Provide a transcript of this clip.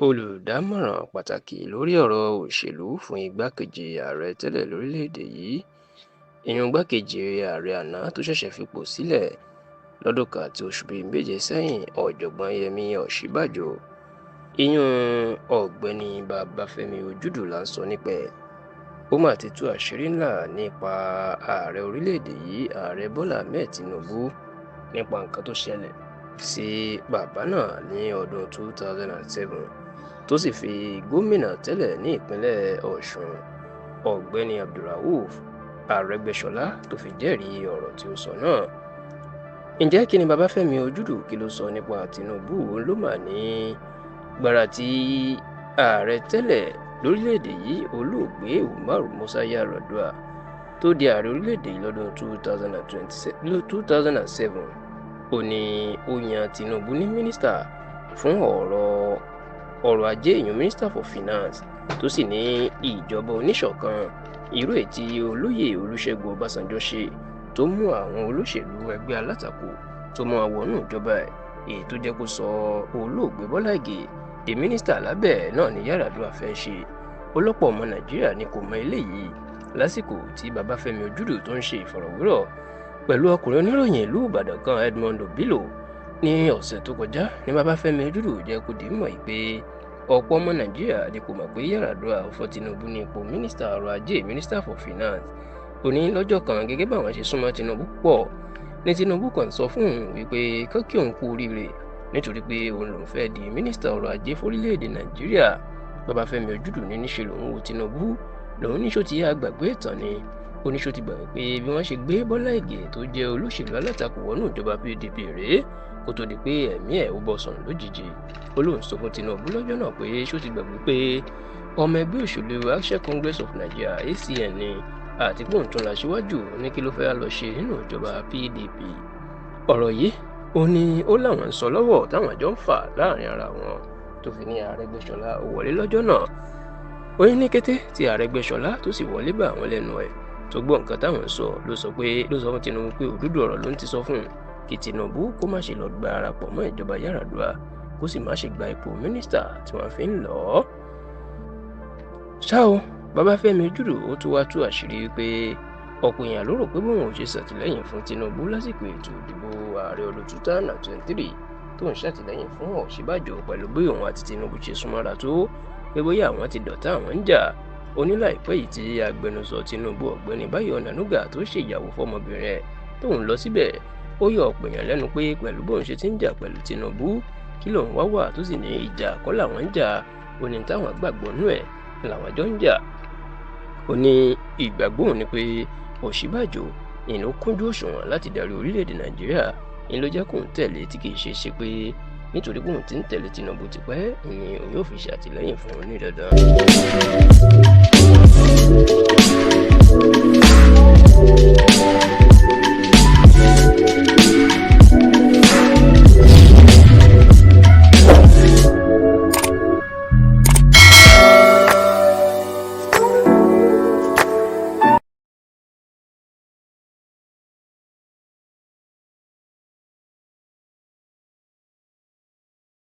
Olùdámọ̀ràn pàtàkì lórí ọ̀rọ̀ òṣèlú fún igbákejì ààrẹ tẹ́lẹ̀ lórílẹ̀‐èdè yìí, ìyún igbákejì ààrẹ àná tó ṣẹ̀ṣẹ̀ fipò sílẹ̀ lọ́dún kan àti oṣù bíi méje sẹ́yìn, Ọ̀jọ̀gbọ́n Yẹmi Ọ̀ṣínbàjò, ìyún Ọ̀gbẹ́ni Babáfẹ́mi Ojúdù là ń sọ nípa ẹ̀. Ó mà ti tú àṣírí ńlá nípa ààrẹ orílẹ̀‐èdè yìí, Ààrẹ Bọ́lá Ahmed Tinubu, nípa nǹkan tó ṣẹlẹ̀ sí bàbá náà ní ọdún 2007, tó sì fi gómìnà tẹ́lẹ̀ ní ìpínlẹ̀ Ọ̀ṣun, Ọ̀gbẹ́ni Abdulrauf Arẹ́gbẹ́ṣọlá, tó fi jẹ́rìí ọ̀rọ̀ tí ó sọ náà. Ǹjẹ́ kí ni Babáfẹ́mi Ojúdù kí ló sọ nípa Tinubu? Ló mà ní gbàrà tí ààrẹ tẹ́lẹ̀ lórílẹ̀‐èdè yìí, olóògbé Umaru Musa Yar'Adua, tó di ààrẹ orílẹ̀‐èdè yìí lọ́dún 2007, ó ní ó yan Tinubu ní mínísítà fún ọ̀rọ̀ ajé, ìyún Minister for Finance, tó sì ní ìjọba oníṣọ̀kan irú èyí tí olóyè Olúṣẹ́gun Ọbásanjọ́ ṣe, tó mú àwọn olóṣèlú ẹgbẹ́ alátakò tó mú wọn wọnú ìjọba ẹ̀, èyí tó jẹ́ kó sọ olóògbé Bọ́lá Ìgè di mínísítà lábẹ́ ẹ̀ náà ní Yar'Adua fẹ́ ṣe. Ọlọ́pọ̀ ọmọ Nàìjíríà ni kò mọ eléyìí. Lásìkò tí Babáfẹ́mi Ojúdù tó ń ṣe ìfọ̀rọ̀wérọ̀ pẹ̀lú ọkùnrin oníròyìn ìlú Ìbàdàn kan, Edmond Obilo, ní ọ̀sẹ̀ tó kọjá ní Babáfẹ́mi Ojúdù jẹ́ kó di mọ̀ pé ọ̀pọ̀ ọmọ Nàìjíríà ni kò mọ̀ pé Yar'Adua fọ́ Tinubu ní ipò mínísítà ọrọ̀ ajé, Minister for Finance. Ó ní lọ́jọ́ kan, gẹ́gẹ́ báwọn ṣe súnmọ́ Tinubu pọ̀ ní, Tinubu kàn sọ fún òun wípé kán kí òun kú oríire nítorí pé òun lòún fẹ́ di mínísítà ọrọ̀ ajé fórílẹ̀-èdè Nàìjíríà. Babáfẹ́mi Ojúdù ní níṣe lòun wo Tinubu, lòun ní ṣó ti yá gbàgbé ìtàn ni, oníṣó ti gbàgbé pé bí wọ́n ṣe gbé Bọ́lá Ìgè tó jẹ́ olóṣèlú alátakò wọnú ìjọba PDP rèé, kó tó di pé ẹ̀mí ẹ̀ ó bọ́ sọnù lójijì. Ó lóun sọ fún Tinubu lọ́jọ́ náà pé ṣó ti gbàgbé pé ọmọ ẹgbẹ́ òṣèlú Action Congress of Nigeria, ACN, ni, àti pé òun tún la síwájú ní kí ló fẹ́ lọ ṣe nínú ìjọba PDP. Ọ̀rọ̀ yìí, ó ní ó láwọn ń sọ lọ́wọ́ táwọn àjọ ń fà láàrin ara wọn tó fi ní Arẹ́gbẹ́ṣọlá ó wọlé lọ́jọ́ náà. Ó ní ní kété tí Arẹ́gbẹ́ṣọlá tó sì wọlé bá àwọn lẹ́nu ẹ̀, tó gbọ́ nǹkan táwọn ń sọ, ló sọ pé ló sọ fún Tinubu pé òdúdú ọ̀rọ̀ ló ń ti sọ fún un kí Tinubu kó má ṣe lọ gba ara pọ̀ mọ́ ìjọba Yar'Adua, kó sì má ṣe gba ipò mínísítà tí wọ́n fi ń lọ̀ ọ́. Ṣá o, Babáfẹ́mi Ojúdù ó tún wá tú àṣírí pé ọ̀pọ̀ èèyàn ló rò pé bóun ò ṣe ṣàtìlẹ́yìn fún Tinubu lásìkò ètò ìdìbò ààrẹ ọdún 2023, tó ń ṣàtìlẹ́yìn fún Ọ̀ṣínbàjò, pẹ̀lú bí òun àti Tinubu ṣe súnmọ́ra tó, pé bóyá àwọn ti dọ̀tá, àwọn ń jà. Ó ní láìpẹ́ yìí tí agbẹnusọ Tinubu, Ọ̀gbẹ́ni Báyọ̀ Ọ̀nànúgà, tó ṣèyàwó fọmọbìnrin ẹ̀ tóun lọ síbẹ̀, ó yọ ọ̀pọ̀ èèyàn lẹ́nu pé pẹ̀lú bóun ṣe ti ń jà pẹ̀lú Tinubu, kí lòun wá wà, tó sì ní ìjà kọ́ làwọn ń jà. Ó ní táwọn gbàgbọ́ nú ẹ̀ làwọn jọ ń jà. Ó ní ìgbàgbọ́ òun ni pé Ọ̀ṣínbàjò ìlú kúnjú òṣùwọ̀n láti darí orílẹ̀-èdè Nàìjíríà, ní ló jẹ́ kóun tẹ̀lé, tí kìí ṣe ṣe pé nítorí bóun ti ń tẹ̀lé Tinubu tipẹ́ ni òun yóò fi ṣàtìlẹ́yìn fún un ní dandan.